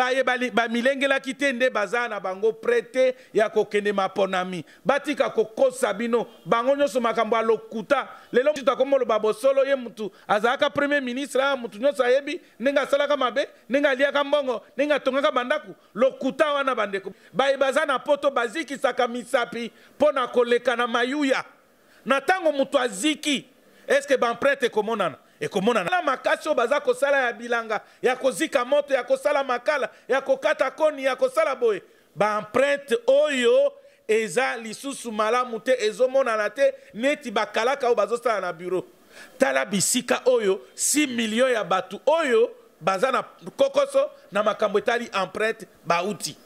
Baye bamilengelaki te nde baza na bango près te ya kokende maponami. Batika kokosa bino bango nyonso makambo ya lokuta. Lelo mutu akomoloba bosolo ye mutu azalaka premier ministre awa mutu nyonso ayebi ndenge asalaka mabe, ndenge aliaka mbongo, ndenge atongaka bandako. Lokuta wana bandeko. Baye baza na poto bazikisaka misapi mpo na koleka na mayuya. Na tango moto aziki, est-ce que ba empreinte ekomonana? Ekomonana. Na makasi oyo baza kosala ya bilanga, ya kozika moto, ya kosala makala, ya kokata koni, ya kosala boye, ba empreinte oyo eza lisusu malamu te, ezomonana te neti bakalaka oyo bazosala na bureau. Tala bisika oyo 6 millions ya bato oyo baza na kokoso na makambo etali empreinte bauti.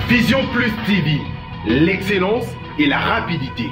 Vision Plus TV, l'excellence et la rapidité.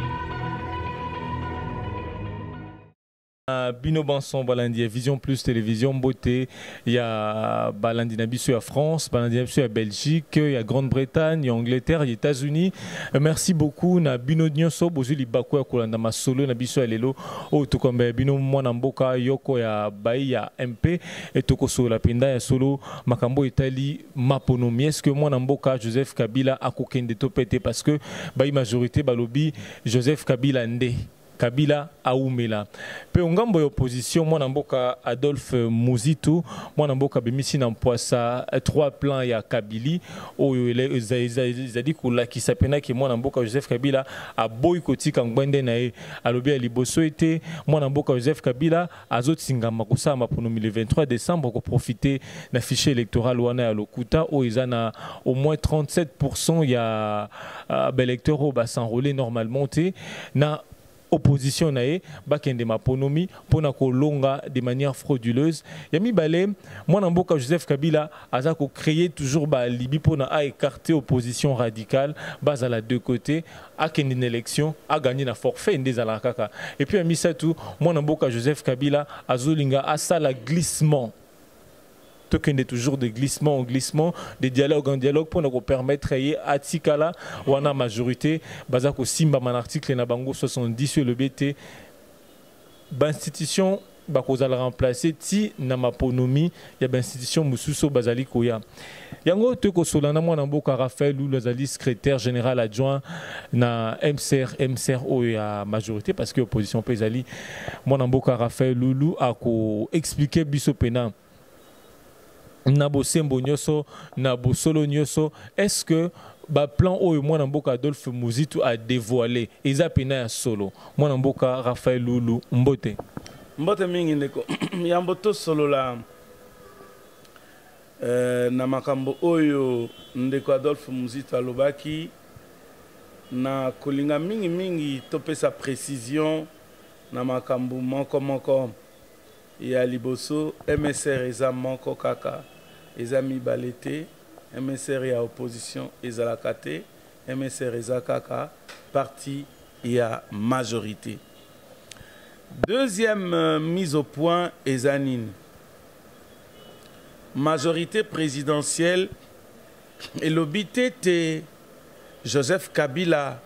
Bino banson balandi ya Vision Plus Télévision, mbote ya balandi na biso ya France, balandi na biso ya Belgique, ya Grande-Bretagne, ya Angleterre, ya États-Unis. Merci beaucoup na bino nyonso bozwi libaku ya kolanda masolo na biso ya lelo oyo tokomba ya bino mwana mboka yoko ya bayi ya MP et tokosolola mpenza ya solo makambo etali maponomi. Est-ce que mwana mboka Joseph Kabila akokende to pe te? Parce que bayi majorité balobi Joseph Kabila nde Kabila aumela. Pe ngambo ya opposition mwana mboka Adolphe Muzito, mwana mboka bemisi na mpwasa 3 plans ya Kabili oyo ezali kolakisa pena ke mwana mboka Joseph Kabila aboyi kotika ngwende na ye. Alobi ya liboso ete mwana mboka Joseph Kabila azotingama kosala maponomi le 23 décembre ko profiter na fichier électoral wana ya lokuta oyo eza na au moins 37% ya ba électeurs oyo ba s'enrôler normalement te na opposition na ye bakende maponomi mpona kolonga de manière frauduleuse. Ya mibale, mwana mboka Joseph Kabila aza ko créer toujours ba alibi mpona a écarter opposition radicale bazala deux côtés, akende na élection a gagner na forfait nde ezalaka kaka. Et puis ya misato, mwana mboka Joseph Kabila azolinga asala glissement. Tokende toujours de glissement en glissement, de dialogue en dialogue pour nous permettre ye atikala wana majorité baza ko simba man article na bango 70 sur le BT ba institution bakozala remplacer ti na maponomi ya ba institution mosusu bazali koya. Yango tokosola na mwana mboka Raphaël Lulu azali secrétaire général adjoint na MCR, MCR oyo ya majorité parce que opposition pe ezali. Mwana mboka Raphaël Lulu ako expliquer biso pena na bosembo nyonso na bosolo nyonso, est-ce que ba plan oyo mwana mboka Adolphe Muzito a dévoilé eza pena ya solo? Mwana mboka Raphaël Lulu, mbote. Mbote mingi ndeko. Yambo to solola na makambo oyo ndeko Adolphe Muzito alobaki na kolinga mingi mingi topesa précision na makambo moko moko. Ya liboso, MSR eza moko kaka, eza mibale te. MSR ya opposition ezalaka te, MSR eza kaka parti ya majorité. Deuxième mise au point eza nini? Majorité présidentielle elobi te te Joseph Kabila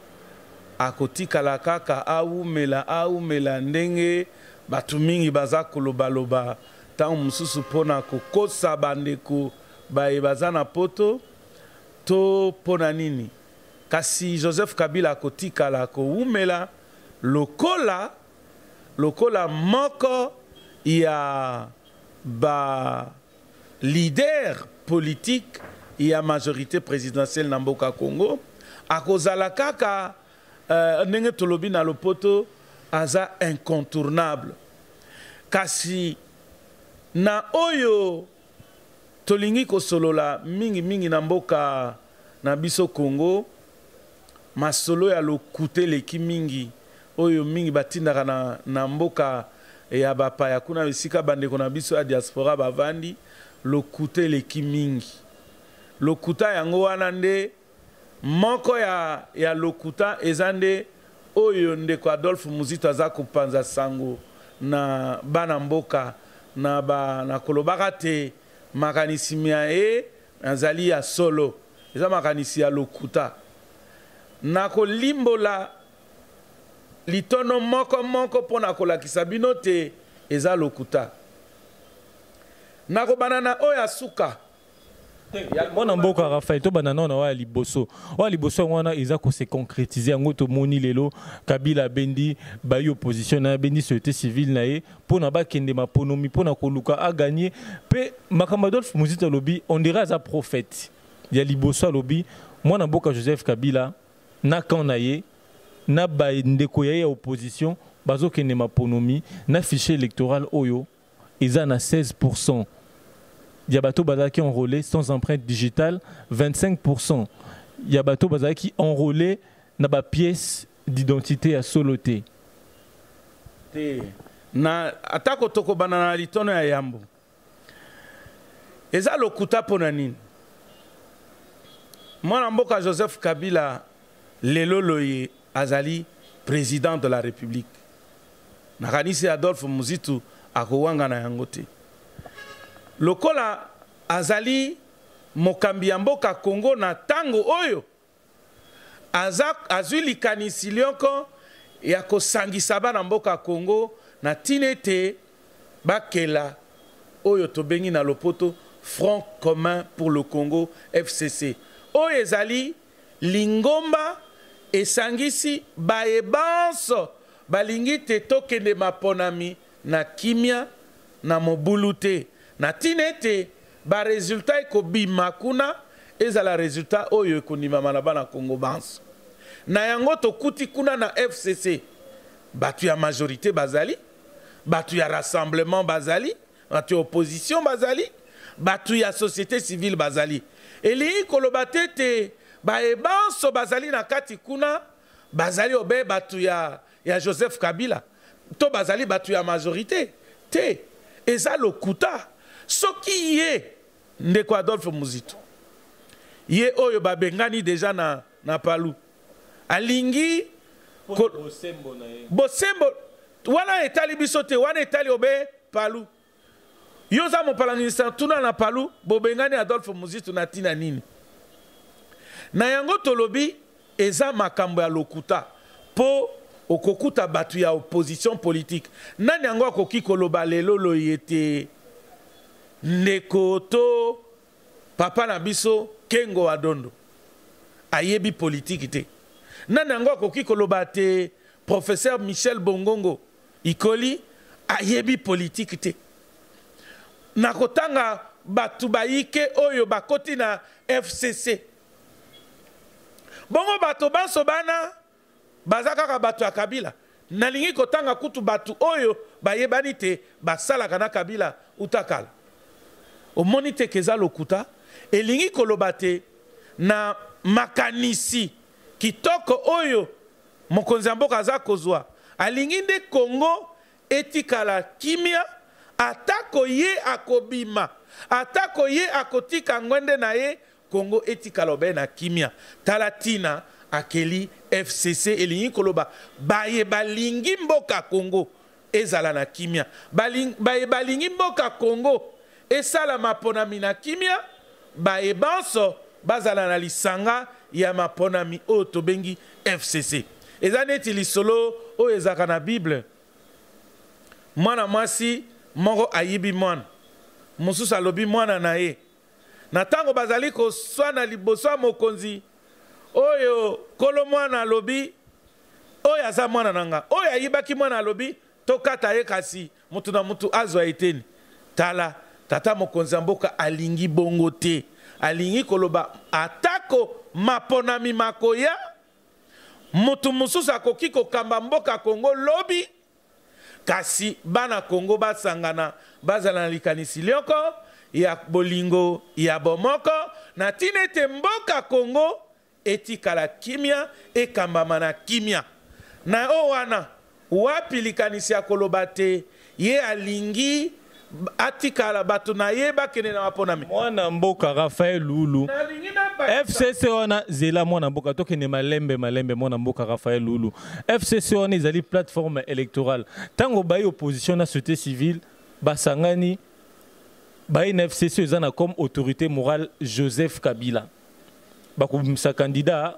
akotikala kaka aumela aumela ndenge bato mingi baza kolobaloba ntango mosusu mpona kokosa bandeko baye baza na poto to mpona nini. Kasi Joseph Kabila akotikala koumela lokola moko ya ba leader politique ya majorité présidentielle na mboka Congo. Akozala kaka ndenge tolobi na lopoto aza incontournable. Kasi na oyo tolingi kosolola mingi mingi na mboka na biso Congo, masolo ya lokuta eleki mingi oyo mingi batindaka na mboka ya bapaya kuna esika bandeko na biso ya diaspora bavandi. Lokuta eleki mingi. Lokuta yango wana nde moko ya lokuta eza nde oyo ndeko Adolphe Muzito aza kopanza sango na bana mboka na kolobaka te makanisi mia ye azali ya solo, eza makanisi ya lokuta. Na kolimbola litono moko moko mpona kolakisa bino te eza lokuta. Nakobanda na oyo ya suka. Mwana mboka Raphaël, tobanda nano na oyo ya liboso. Oyo ya liboso yango wana eza ko se concrétiser, yango tomoni lelo Kabila abendi bayi opposition na ye, abendi société civile na ye mpona bakende maponomi mpona koluka aganye. Mpe makambo Adolphe Muzito alobi, on dirait aza prophète. Ya liboso alobi mwana mboka Joseph Kabila na camp na ye na bandeko ya ye ya opposition bazokende maponomi na fichier électoral oyo eza na 16% ya bato bazalaki enrôlé sans empreinte digitale, 25% ya bato bazalaki enrôlé na ba pièce d'identité ya solo te. Te na atako tokobanda na litono ya yambo, eza lokuta. Mpo na nini? Mwana mboka Joseph Kabila lelo loye azali président de la République. Nakanisi Adolphe Muzitu akowanga na yango te. Lokola azali mokambi ya mboka Congo na ntango oyo, aza azwi likanisi lyoko ya kosangisa bana mboka Congo na ntina ete bakela oyo tobengi na lopoto Front commun pour le Congo, FCC, oyo ezali lingomba esangisi baye banso balingi te tokende maponami na kimia, na mobulu te, na ntina ete baresultat ekobima kuna ezala resultat oyo ekondimama na bana Kongo banso. Na yango tokuti kuna na FCC bato ya majorité bazali, bato ya rassemblement bazali, bato ya opposition bazali, bato ya société civile bazali. Elingi koloba te ete baye banso bazali na kati kuna bazali obe bato ya Joseph Kabila to bazali bato ya majorité te. Eza lokuta. Soki ye ndeko Adolphe Muzito, ye oyo babengani deja na Palu, alingi bosembo wana, etali biso te. Wana etali obe Palu. Yo oza mopalanganisa, tuna na Palu, bobengani Adolphe Muzito na ntina nini? Na yango tolobi eza makambo ya lokuta, mpo okokuta bato ya opposition politique. Nani yango akoki koloba lelo loye te ndeko to papa na biso Kengo Adondo ayebi politiki te? Nani yango akoki koloba te professeur Michel Bongongo Ikoli ayebi politiki te? Na kotanga bato bayike oyo bakoti na FCC, bongo bato banso bana baza kaka bato ya Kabila? Nalingi kotanga kutu bato oyo bayebani te basalaka na Kabila uta kala. Omoni te ke eza lokuta? Elingi koloba te na makanisi kitoko oyo mokonzi ya mboka aza kozwa, alingi nde Kongo etikala kimia atako ye akobima, atako ye akotika ngwende na ye, Kongo etikala obe na kimia. Tala ntina akeli FCC. Elingi koloba baye balingi mboka Kongo ezala na kimia, baye balingi mboka Kongo esala maponami na kimia, baye banso bazala na lisanga ya maponami oyo tobengi FCC. Eza neti lisolo oyo ezalaka na Bible: mwana mwasi moko ayibi mwana mosusu, alobi mwana na ye. Na ntango bazali koswana liboso ya mokonzi oyo, kolo mwana alobi: "Oyo aza mwana na nga." Oyo ayibaki mwana alobi: "Tokata ye, kasi mutu na mutu azwa eteni." Tala, tata mokonzi ya mboka alingi bongo te. Alingi koloba atako maponami makoya, mutu mosusu akoki kokamba mboka Kongo lobi, kasi bana Kongo basangana, bazala na likanisi lyoko ya bolingo, ya bomoko, na ntina ete mboka Kongo etikala kimia, ekambama na kimia. Na oyo wana wapi likanisi ya koloba te ye alingi atikala, bato na ye bakende na maponami? Mwana mboka Raphaël Lulu, FCC wana, zela mwana mboka, tokende malembe malembe. Mwana mboka Raphaël Lulu, FCC wana ezali plateforme électorale. Ntango bayi opposition na société civile basangani, bayi na FCC, eza na comme autorité morale Joseph Kabila. Bakobimisa candidat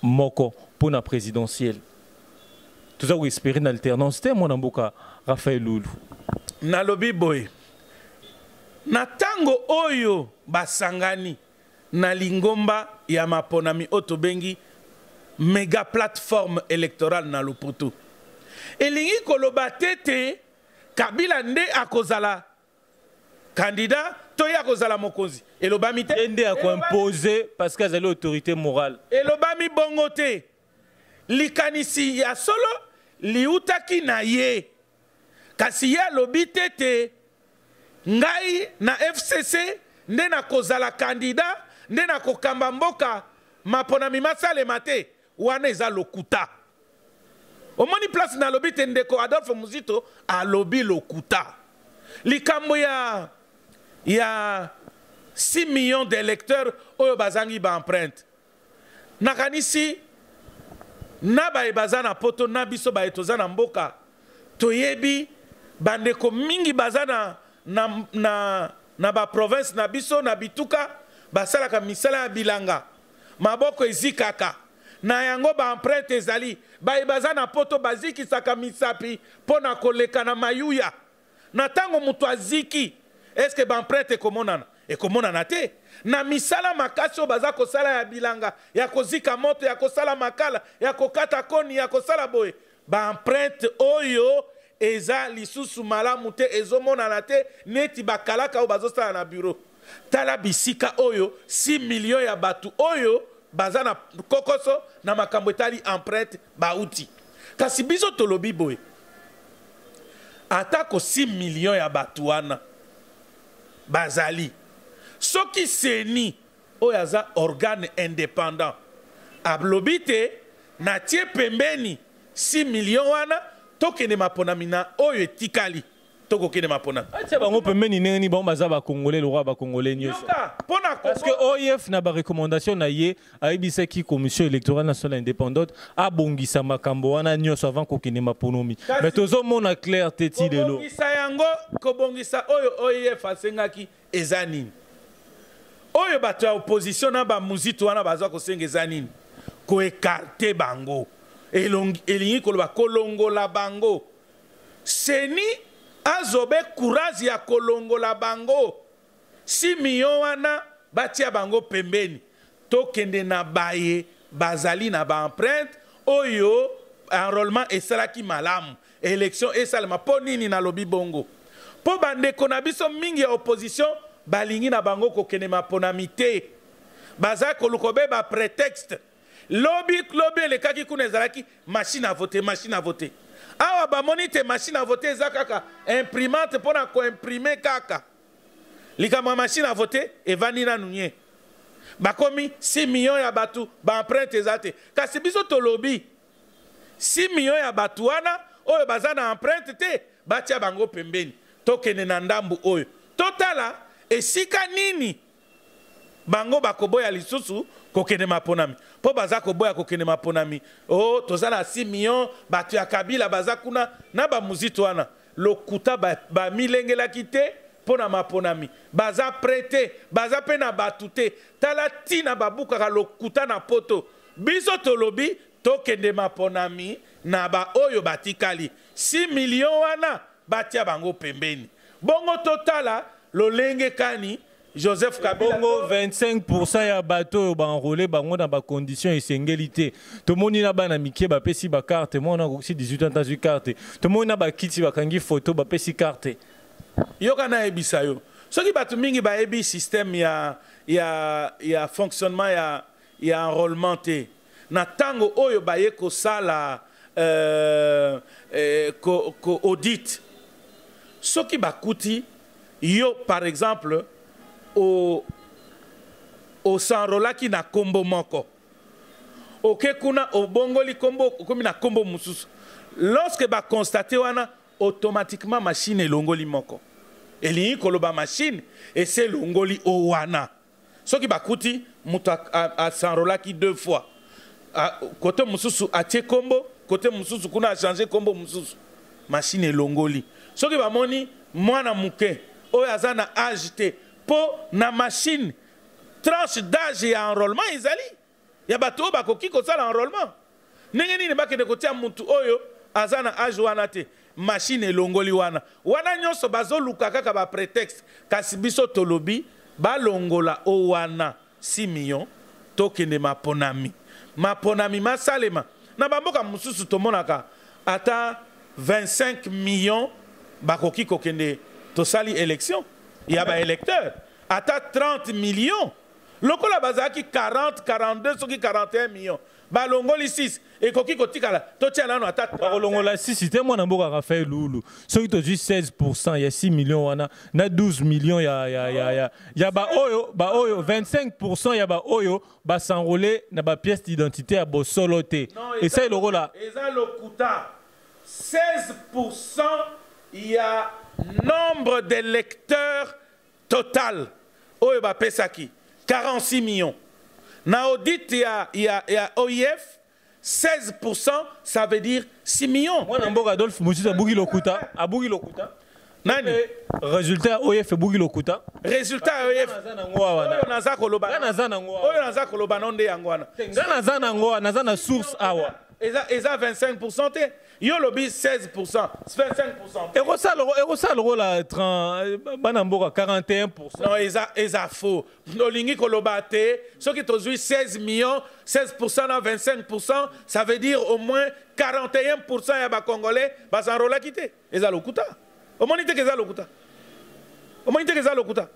moko mpo na présidentielle. Toza koespérer na alternance te, mwana mboka Raphaël Lulu? Nalobi boye: Na ntango oyo basangani na lingomba ya maponami oyo tobengi mega plateforme électorale na lopoto, elingi koloba te te Kabila nde akozala candidat to ye akozala mokonzi. Elobami te. Ye nde akoimpose parce que azali autorité morale. Elobami bongo te. Likanisi ya solo liutaki na ye, kasi ye alobi te te ngai na FCC nde nakozala candidat, nde nakokamba mboka, maponami masalema te. Wana eza lokuta. Omoni place nalobi te ndeko Adolphe Muzito alobi lokuta. Likambo ya 6 millions d'électeurs oyo bazangi ba empreinte. Nakanisi na baye baza na poto na biso baye toza na mboka, toyebi bandeko mingi baza na ba province na biso na bituka, basalaka misala ya bilanga, maboko ezikaka na yango ba empreinte ezali. Baye baza na poto bazikisaka misapi mpo na koleka na mayuya. Na ntango moto aziki, est-ce que ba empreinte ekomonana? Ekomonana te. Na misala makasi oyo baza kosala ya bilanga, ya kozika moto, ya kosala makala, ya kokata koni, ya kosala boye, ba empreinte oyo eza lisusu malamu te, ezomonana te neti bakalaka oyo bazosala na bureau. Tala bisika oyo 6 millions ya bato oyo baza na kokoso na makambo etali empreinte bauti. Kasi biso tolobi boye, atako 6 millions ya bato wana bazali, soki CENI oyo aza organe indépendant alobi te natie pembeni 6 millions wana, tokende maponami na oyo etikali, tokokende maponami. Atia bango pembeni ndenge nini? Bango baza bakongolais lokola bakongolais nyonso. Yoka, mpona Parce que OIF na barecommandation na ye ayebisaki Commission électorale nationale indépendante abongisa makambo wana nyonso avant kokende maponomi. Kasi Mais tozomona clair te ti lelo. Kobongisa yango, kobongisa oyo OIF asengaki eza nini? Oyo bato ya opposition na bamuzitu wana baza kosenga eza nini? Koekarte bango. Elingi koloba kolongola bango. CENI azobe courage ya kolongola bango. 6 millions wana batia bango pembeni. Tokende na baye bazali na ba empreinte oyo enrôlement esalaki malamu. Élection esalema. Po nini nalobi bongo? Po bandeko na biso mingi ya opposition balingi na bango kokende maponami te. Baza koluka be ba prétexte. Lobi, lobi elekaki kuna ezalaki machine à voter, machine à voter. Awa bamoni te machine à voter eza kaka imprimante mpona koimprime kaka. Likambo ya machine à voter evandi nanu nye. Bakomi 6 millions ya bato ba empreinte eza te. Kasi biso tolobi 6 millions ya bato wana oyo baza na empreinte te, batia bango pembeni. Tokende na ndambu oyo. Totala esika nini bango bakoboya lisusu kokende maponami. Po baza koboya kokende maponami. Oh, toza na 6 millions bato ya Kabila baza kuna na ba muzito wana. Lokuta ba milengelaki te mpo na maponami. Baza prêté, baza pe na bato te. Tala tina babukaka lokuta na poto. Biso tolobi tokende maponami na ba oyo batikali. 6 millions wana batia bango pembeni. Bongo totala lolenge kani Joseph Kabila. Bongo 25% ya bato oyo ba enrôler bango na ba conditions esengeli te. Tomoni na bana mike bapesi ba carte, mwana akoki 18 ans azwi carte. Tomoni na bakiti bakangi photo bapesi carte. Yoka na yebisa yo. Soki bato mingi bayebi système ya fonctionnement ya enrôlement te. Na tango oyo baye kosala ko audit. Soki bakuti yo par exemple o s'enrôlaki na kombo moko. Oke kuna obongoli kombo, okomi na kombo mosusu. Lorsque ba constater wana, automatiquement machine elongoli moko. Elingi koloba machine ese elongoli o wana. Soki bakuti moto a s'enrôlaki 2 fois. Côté mosusu atie kombo, côté mosusu kuna a changer kombo mosusu. Machine elongoli. Soki bamoni mwana moke oyo aza na âge te, po na machine tranche d'âge ya enrôlement ezali ya bato oyo bakoki kosala enrôlement. Ndenge nini bakende kotia mutu oyo aza na âge wana te? machine elongoli wana wana nyonso bazoluka kaka ba prétexte. Kasi biso tolobi balongola o wana 6 millions, tokende maponami. Maponami masalema na bamboka mosusu, tomonaka ata 25 millions bakoki kokende, tosali élection ya baélecteur, ata 30 millions. Lokola bazalaki 40, 42, soki 41 millions, balongoli 6, ekoki kotikala, totia nano ata 35. Bakolongola 6 te, mwana mboka Raphaël Lulu. Soki tozwi 16 ya 6 millions wana na 12 millions ya baoyo 25 ya baoyo bas'enrôler na bapièce d'identité ya bosolo te. Non, esali lokola eza lokuta. 16 ya nombre d'électeurs total oyo bapesaki 46 millions na audit ya OIF, 16, ça veut dire 6 millions. Mwana mboka Adolphe Muzito abuki lokuta, abuki lokuta. Nani? Résultat ya OIF ebuki lokuta. Résultat ya OIF Naza nango awa. Oyo naza koloba, Nga naza nango awa. oyo naza koloba no nde yango wana. Nga naza nango awa, naza na source awa. Eza 25 te. Yo lobi 16, 25. Ekosala lokola 30, bana mboka, 41. Non, eza faux. Olingi koloba te soki tozwi 16 millions, 16 na 25, ça veut dire au moins 41 ya bacongolais bas'enrôlaki te. Eza lokuta. Omoni te ke eza lokuta? Omoni te ke eza lokuta?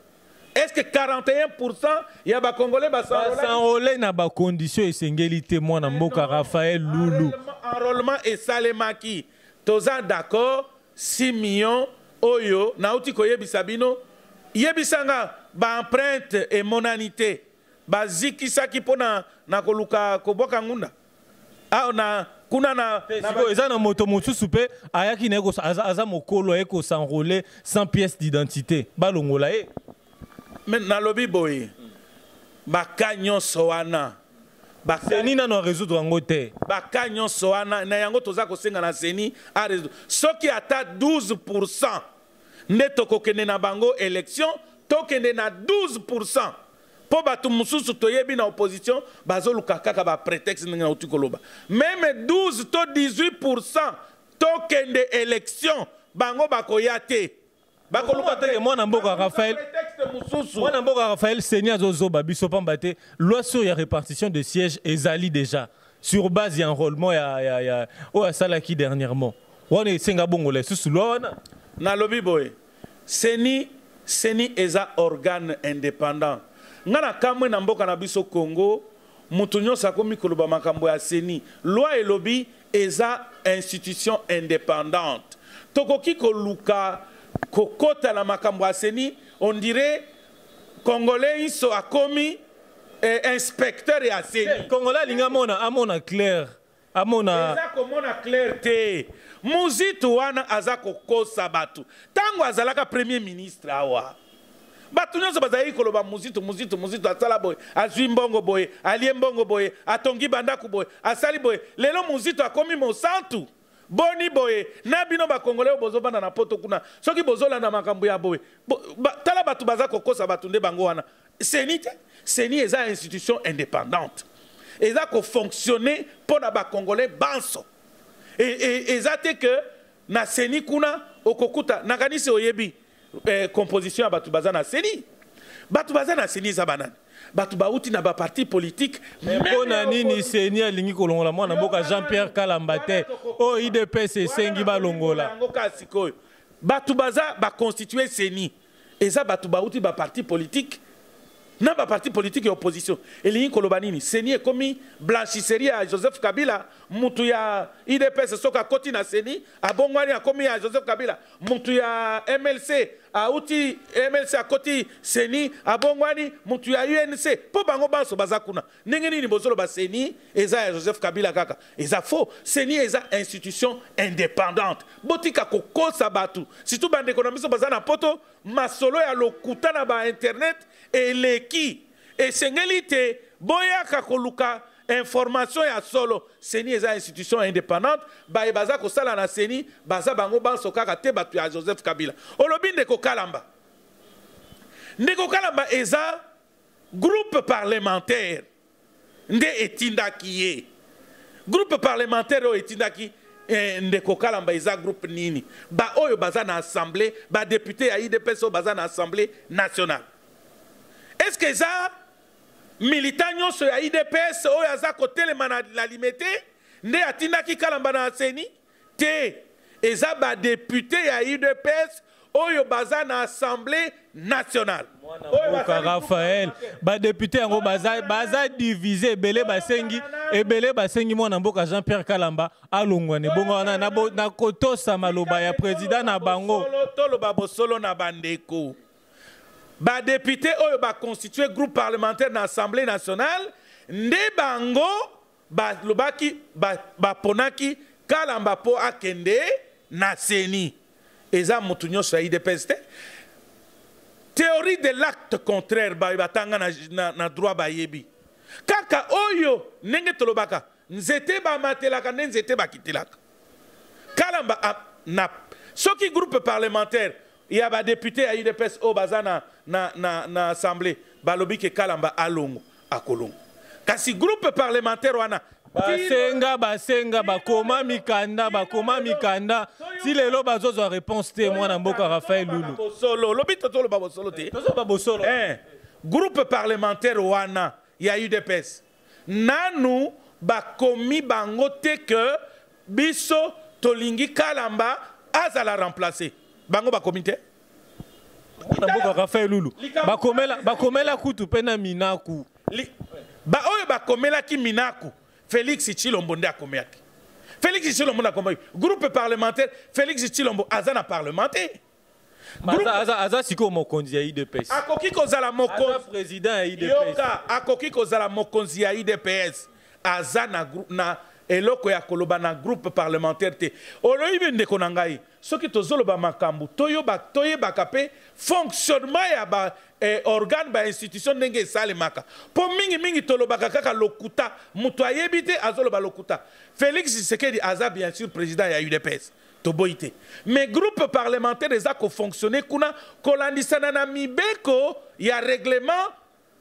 Est ce que 41 ya bacongolais bas'enrôlaki? Bas'enrôler na bacondition esengeli te, mwana mboka Raphaël Lulu. Enrôlement esalemaki, toza d'accord. 6 millions oyo nauti koyebisa bino, yebisanga, baempreinte emonani te, bazikisaki mpo na koluka kobwaka ngunda awa na kuna na Sikoyo eza na moto mosusu mpe ayaki na ye aza mokolo, aye kos'enrôler sans pièce d'identité, balongola ye. Me nalobi boye, baka nyonso wana CENI nano arésoudre yango te. Baka nyonso wana na yango toza kosenga na CENI arésoudre. Soki ata 12 nde tokokende na bango élection, tokende na 12, mpo bato mosusu toyebi na opposition bazoluka kaka baprétexte. Ndenge nauti koloba, même 12 to 18, tokende élection, bango bakoya te, bakoluka Teke, mwana mboka Raphaël. Prétexte mosusu. Mwana mboka Raphaël, CENI azozoba biso pamba te. Loi sur ya répartition de sièges ezali déjà sur base ya enrôlement ya oyo asalaki dernièrement wana. Esenga bongola lisusu loi wana? Nalobi boye, CENI eza organe indépendant. Nga na kamwe na mboka na biso Congo, moto nyonso akomi koloba makambo ya CENI. Loi elobi eza institution indépendante. Tokoki koluka kokota na makambo ya CENI, on dirait congolais inso akomi inspecteur ya CENI. Congolais alingi amona clair, amona. Eza komona clair te. Muzito wana aza kokosa bato. Ntango azalaka premier ministre awa, bato nyonso bazalaki koloba Muzito, Muzito, Muzito asala boye, azwi mbongo boye, alie mbongo boye, atongi bandako boye, asali boye. Lelo Muzito akomi mosantu. Boni boye na bino bakongolais oyo bozovanda na Poto kuna, soki bozolanda makambo ya boye, tala bato baza kokosa bato nde bango wana. CENI te. CENI eza institution indépendante, eza kofonctionne mpo na bacongolais banso. Eza te ke na CENI kuna okokuta, nakanisi oyebi composition ya bato baza na CENI. Bato baza na CENI eza banani? Bato bauti na baparti politique. Mpo na nini CENI alingi kolongola mwana mboka Jean Pierre Kalamba te, oyo UDPS esengi balongola? Yango kaka sikoyo, bato baza baconstitue CENI eza bato bauti baparti politique na baparti politique ya opposition. Elingi koloba nini? CENI ekomi blanchisserie ya Joseph Kabila. Mutu ya UDPS soki akoti na CENI, abongwani, akomi ya Joseph Kabila. Mutu ya MLC, auti MLC, akoti CENI, abongwani. Mutu ya UNC, mpo bango banso baza kuna. Ndenge nini bozoloba CENI eza ya Joseph Kabila kaka? Eza faux. CENI eza institution indépendante. Botika kokosa bato, surtout bandeko na biso baza na Poto. Masolo ya lokuta na bainternet eleki. Esengeli te boyaka koluka information ya solo. CENI eza institution indépendante. Baye baza kosala na CENI baza bango banso kaka te bato ya Joseph Kabila. Olobi ndeko Kalamba. Ndeko Kalamba, eza groupe parlementaire nde etindaki ye. Groupe parlementaire oyo etindaki Ndeko Kalamba eza groupe nini? Ba oyo baza na assemblée, ba député ya UDPS oyo baza na assemblée nationale. Est-ce que eza militant nyonso ya UDPS oyo aza kotelema na Limete nde atindaki Kalamba na CENI? Te, eza ba député ya UDPS oyo baza na assemblée nationale. Mboka Raphaël, ba député yango baza divisé, ebele basengi mwana mboka Jean-Pierre Kalamba alongwa ne bongo wana na kotosa maloba ya président na bango. Toloba bosolo na bandeko. Ba député oyo ba constituer groupe parlementaire na assemblée nationale nde bango balobaki, baponaki Kalamba mpo akende na CENI. Eza motu nyonso ya UDPS te. Théorie de l'acte contraire, batanga na droit, bayebi kaka oyo ndenge tolobaka, nzete bamatelaka nde nzete bakitelaka. Kalamba na soki groupe parlementaire ya badéputé ya UDPS oyo baza na assemblée balobi ke Kalamba alongo, akolongo. Kasi groupe parlementaire wana Basenga, bakoma mikanda, ti lelo bazozwa réponse te. Mwana mboka Raphaël Lulu. Bosolo olobi to toloba bosolo te? Tozoloba bosolo. Groupe parlementaire wana ya UDPS, nanu bakomi bango te ke biso tolingi Kalamba azala remplacer. Bango bakomi te. Mwana mboka Raphaël Lulu, bakomela kutu mpe na Minaku. Ba oyo bakomelaki Minaku, Félix Tshilombo nde akomelaki. Félix Tshilombo nde akomaki groupe parlementaire. Félix Tshilombo aza na parlement te. Aza sikoyo mokonzi ya UDPS. Akoki kozala mokonzi président ya UDPS. Yoka, akoki kozala mokonzi ya UDPS, aza na eloko ya koloba na groupe parlementaire te. Oloyibi, ndeko na ngai, soki tozoloba makambo, toyebaka mpe fonctionnement ya ba organe, bainstitution, ndenge esalemaka, mpo mingimingi tolobaka kaka lokuta. Moto ayebi te, azoloba lokuta. Félix Tshisekedi aza bien sûr président ya UDPS, toboyi te, mais groupe parlementaire eza kofonctionne kuna kolandisana na mibeko ya règlement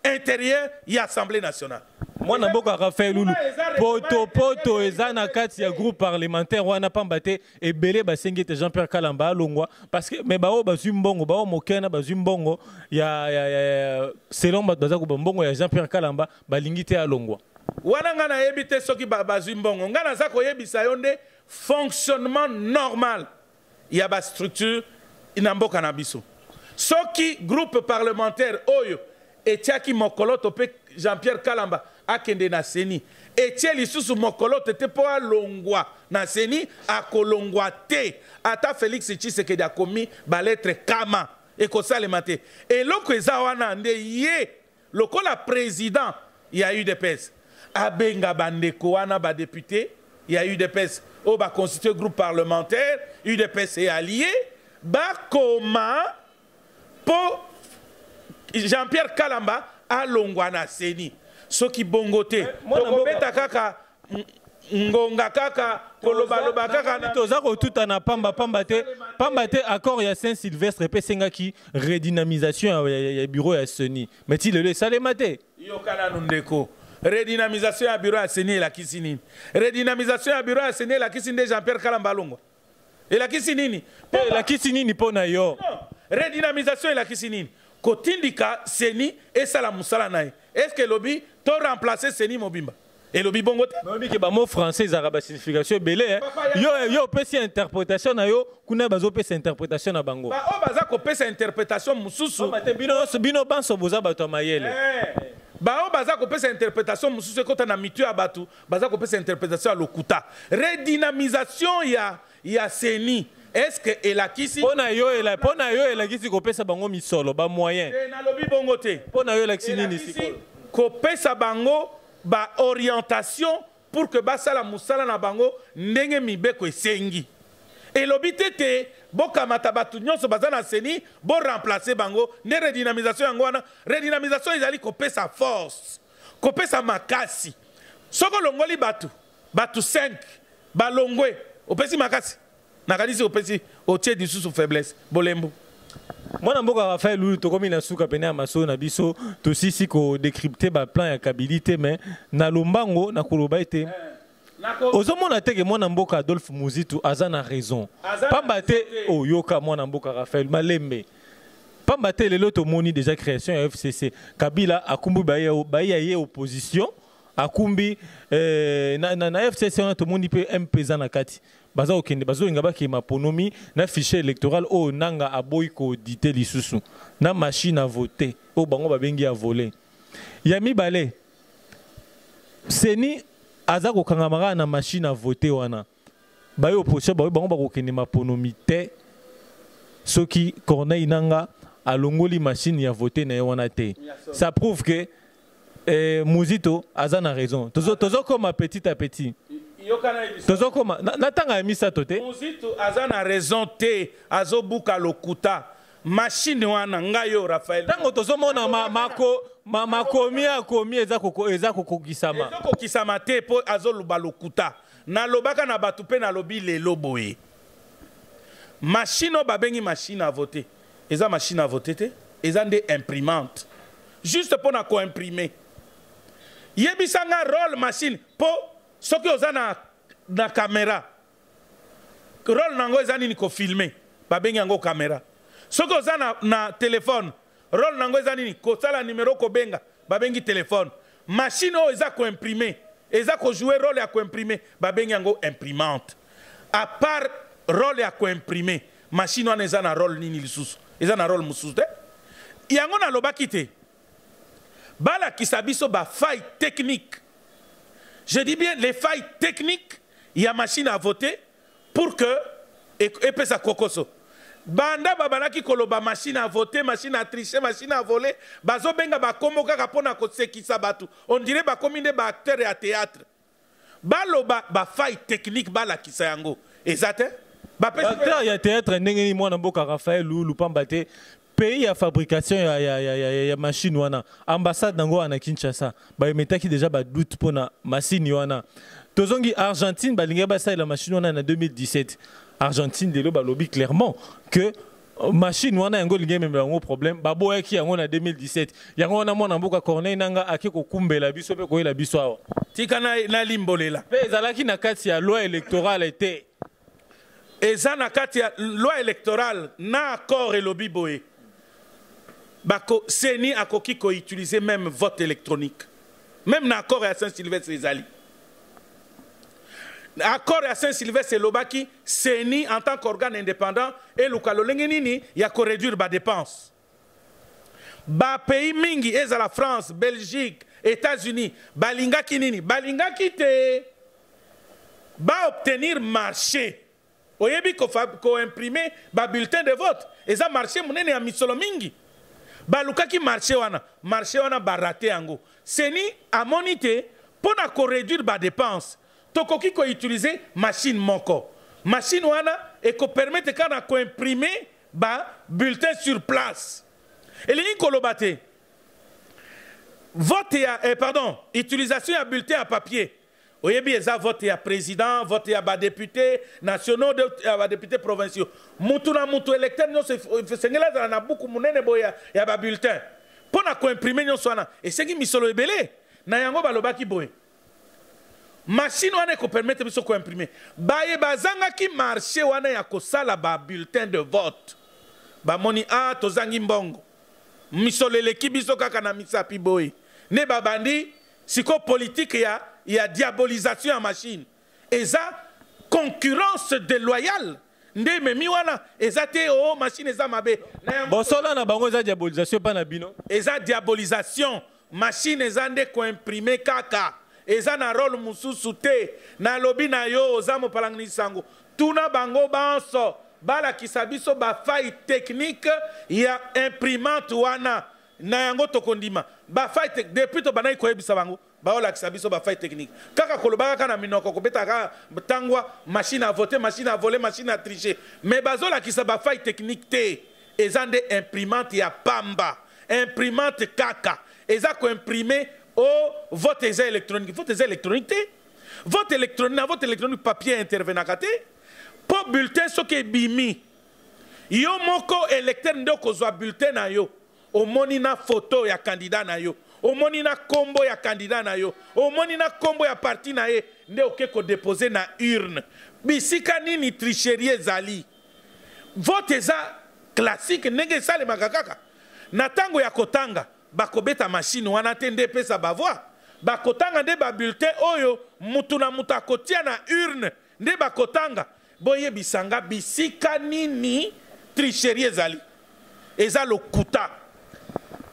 intérieur ya assemblée nationale. Mwana mboka Raphaël Lulu, potopoto eza na kati ya groupe parlementaire wana, pamba te ebele basengi ete Jean Pierre Kalamba alongwa, parce que mais bao bazwi mbongo, bao mokena bazwi mbongo ya selon bato baza koba mbongo ya Jean Pierre Kalamba, balingi te alongwa. Wana ngai nayebi te soki bazwi mbongo. Ngai naza koyebisa yo nde fonctionnement normal ya bastructure na mboka na biso. Soki groupe parlementaire oyo etiaki mokoloto mpe Jean-Pierre Kalamba akende na CENI, etie lisusu mokoloto te mpo alongwa na CENI, akolongwa te. Ata Félix Tshisekedi akomi balettre kama, ekosalema te. Eloko eza wana nde ye lokola président ya UDPS abenga bandeko wana, badéputé ya UDPS oyo baconstitue groupe parlementaire UDPS et allié, bakoma mpo Jean-Pierre Kalamba alongwa na CENI. Soki bongo te, tokobeta kaka ngonga, kaka kolobaloba kaka. Toza kotutana pamba pamba te, pamba te accord ya Saint Sylvestre epesengaki redynamisation ya bureau ya CENI, mais ti lelo esalema te. Yoka nanu, ndeko, redynamisation ya bureau ya CENI elakisi nini? Redynamisation ya bureau ya CENI elakisi nde Jean Pierre Kalamba alongwa? Elakisi nini? Elakisi nini mpo na yo? Redynamisation elakisi nini? Kotindika CENI esala mosala na ye. Est ce que elobi to remplacer CENI mobimba? Elobi bongo te. Oyebi ke bamo français ezalaka basignification ebele. Yo opesi interprétation na yo, kuna bazopesa interprétation na bango. Oyo baza kopesa interprétation mosusu. Bino banso boza bato ya mayele. Baoyo baza kopesa interprétation mosusu, ekota na mitu ya bato, baza kopesa interprétation ya lokuta. Redynamisation ya CENI, est ce que elakisi Mpo na yo elakisi kopesa bango misolo, bamoyen? Nalobi bongo te. Mpo na yo elakisi nini sikoyo? Kopesa bango baorientation pour que basala mosala na bango ndenge mibeko esengi. Elobi te te bokamata bato nyonso baza na CENI, boremplace bango nde redynamisation yango wana. Redynamisation ezali kopesa force, kopesa makasi. Soki olongoli bato 5 balongwe, opesi makasi? Nakanisi opesi, otie lisusu faiblesse, bolembu. Mwana mboka Raphaël Lulu, tokomi na suka pene ya masolo na biso. Tosisi kodécrypte baplan ya Kabili te, mais na lombango na koloba ete Ozomona te ke mwana mboka Adolphe Muzitu aza na raison? Pamba te oyoka mwana mboka Raphaël Malembe, pamba te lelo tomoni déjà création ya FCC. Kabila akumbi baye ye opposition, akumbi na FCC wana. Tomoni mpe MP eza na kati, baza kokende, bazolinga bakema ponomi na fichier électoral oyo Nanga aboyi koauditer lisusu, na machine à voter oyo bango babengi ya voler. Ya mibale, CENI aza kokangama kaka na machine à voter wana. Baye opposition baye, bango bakokende maponomi te soki Corneille Nanga alongoli machine ya voter na ye wana te. Ça prouve que Muzito aza na raison. Tozokoma petit à petit, tozokoma na ntanga ya misato te. Muzito aza na raison te, azobuka lokuta. Machine wana, ngai oyo Raphaël, ntango tozomona makomi akomi eza kokokisama. Ezokokisama te mpo azoloba lokuta. Nalobaka na bato mpe nalobi lelo boye: machine oyo babengi machine à voter eza machine à voter te, eza nde imprimante, juste mpo na koimprimer. Yebisanga rôle machine, mpo soki oza na caméra, rôle nango eza nini? Kofilmer, babengi yango caméra. Soki oza na telefone, rôle nango eza nini? Kosala numero, kobenga, babengi telefone. Machine oyo eza koimprimer, eza kojouer rôle ya koimprimer, babengi yango imprimante. À part rôle ya koimprimer, machine wana eza na rôle nini lisusu? Eza na rôle mosusu te. Yango nalobaki te, balakisa biso bafaille technique, je dis bien les failles techniques ya machine à voter, pour que epesa kokoso. Banda babandaki koloba machine à voter, machine à tricher, machine à voler, bazobenga bakombo kaka mpona kosekisa bato. On dirait bakomi nde baacteur ya théâtre. Baloba bafaille technique, balakisa yango, eza te. Acteur ya théâtre ndenge nini, mwana mboka Raphaël Lulu? Pamba te pays ya fabrication ya machine wana, ambassade nango wana Kinshasa, baemetaki déjà badoute mpona machine wana. Tozongi Argentine, balingi basalela machine wana na 2017. Argentine lelo balobi clairement que machine wana yango elingi ememela yango problème, baboyaki yango na 2017. Yango wana mwana mboka Corneille Nanga ake kokumbela biso mpe koyela biso awa. Tika nalimbolela. Mpe ezalaki na kati ya loi électorale te. Eza na kati ya loi électorale. Na accord elobi boye: bako CENI akoki koutiliser même vote électronique. Même na accord ya Saint Sylvestre ezali. Accord ya Saint Sylvestre elobaki CENI en tant qu'organe indépendant eluka lolenge nini ya koréduire badépense. Bapays mingi, ezala France, Belgique, États-Unis, balingaki nini? Balingaki te baobtenir marché. Oyebi, koimprimer babulletin de vote eza marché monene ya misolo mingi. Balukaki marché wana, marché wana barater yango. CENI amoni te, mpo na koréduire badépense, tokoki koutiliser machine moko. Machine wana ekopermettre kaka na koimprimer babulletin sur place. Elingi koloba te vote ya pardon, utilisation ya bulletin ya papier. Oyebi, eza vote ya président, vote ya badéputé nationaux, ya badéputé provinciaux. Mutu na mutu, électeur nyonso esengeli azala na buku monene boye ya babulletin. Mpo na koimprimer nyonso wana esengi misolo ebele. Na yango balobaki boye: machine wana ekopermettre biso koimprimer. Baye bazangaki marché wana ya kosala babulletin de vote bamoni: a tozangi mbongo, misolo eleki biso kaka na misapi boye. Nde babandi sikoyo politique ya diabolisation ya machine. Eza concurrence déloyale nde ememi wana. Eza te o machine eza mabe. Bosolo na bango eza diabolisation mpa na bino. Eza diabolisation. Machine eza nde koimprimer kaka, eza na rôle mosusu te. Nalobi na yo, oza mopalanganisi sango, tuna bango banso balakisa biso bafaille technique ya imprimante wana. Na yango tokondima bafaille. Depuis tobandaki koyebisa bango, baolakisa biso bafaille technique kaka koloba kaka na minoko, kobeta kaka ntangwa machine à voter, machine à voler, machine à tricher, mais bazolakisa bafaille technique te. Eza nde imprimante ya pamba, imprimante kaka eza koimprimer. O vote eza électronique, vote eza électronique te. Vote électronique, na vote électronique papier intervenaka te, mpo bulletin soki ebimi, yo moko électeur nde okozwa bulletin na yo. Omoni na photo ya candidat na yo, omoni na kombo ya candidat na yo, omoni na kombo ya parti na ye, nde oke kodepose na urne. Bisika nini tricherie ezali? Vote eza classique ndenge esalemaka kaka na ntango ya kotanga. Bakobeta machine wana te nde epesa bavoix. Bakotanga nde babulletin oyo mutu na mutu akotia na urne nde bakotanga. Boyebisa nga bisika nini tricherie ezali? Eza lokuta.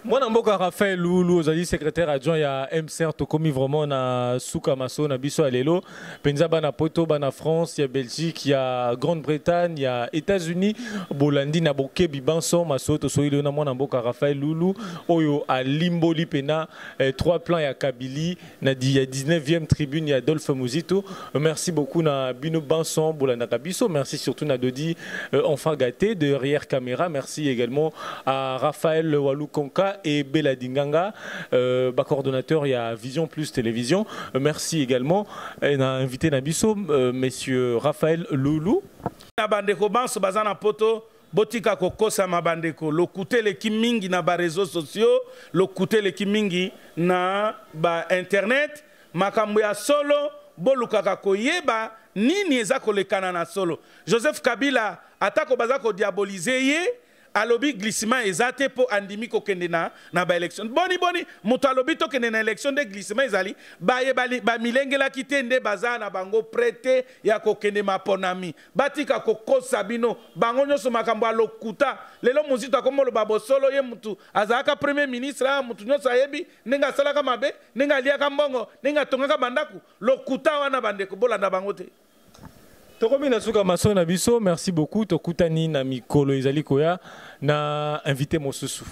Mwana mboka Raphaël Lulu, ozali secrétaire adjoint ya MCR. Tokomi vraiment na suka maso na biso ya lelo. Penza bana poto, bana France, ya Belgique, ya Grande-Bretagne, ya États-Unis, bolandi na bokebi banso maso tosoyi na mwana mboka Raphaël Lulu oyo alimboli pena trois plans ya Kabili na di ya 19e tribune ya Adolphe Muzito. Merci beaucoup na bino banso bolandaka biso. Merci surtout na Dodi enfant gâté derrière caméra. Merci également à Raphaël Walou Konka et Bella Dinganga, ba coordonnateur ya Vision Plus Télévision. Merci également et na invité na biso monsieur Raphaël Loulou. Na bandeko banso baza na poto, botika kokosama bandeko. Lokuta eleki mingi na ba réseaux sociaux, lokuta eleki mingi na ba internet. Makambo ya solo bolukaka koyeba nini eza kolekana na solo. Joseph Kabila atako baza kodiabolize ye, alobi glissement eza te po andimi kokende na ba élection. Boni boni moto alobi tokende na élection nde glissement ezali, baye bamilengelaki te nde baza na bango prêt ya kokende maponami. Batika kokosa bino bango nyonso makambo ya lokuta. Lelo Muzito akomoloba bosolo, ye mutu azalaka premier ministre, mutu nyonso ayebi ndenge asalaka mabe, ndenge aliaka mbongo, ndenge atongaka bandako. Lokuta wana bandeko bolanda bango te. Tokomi na suka maso na biso. Merci beaucoup. Tokutani na mikolo ezali koya na invité mosusu.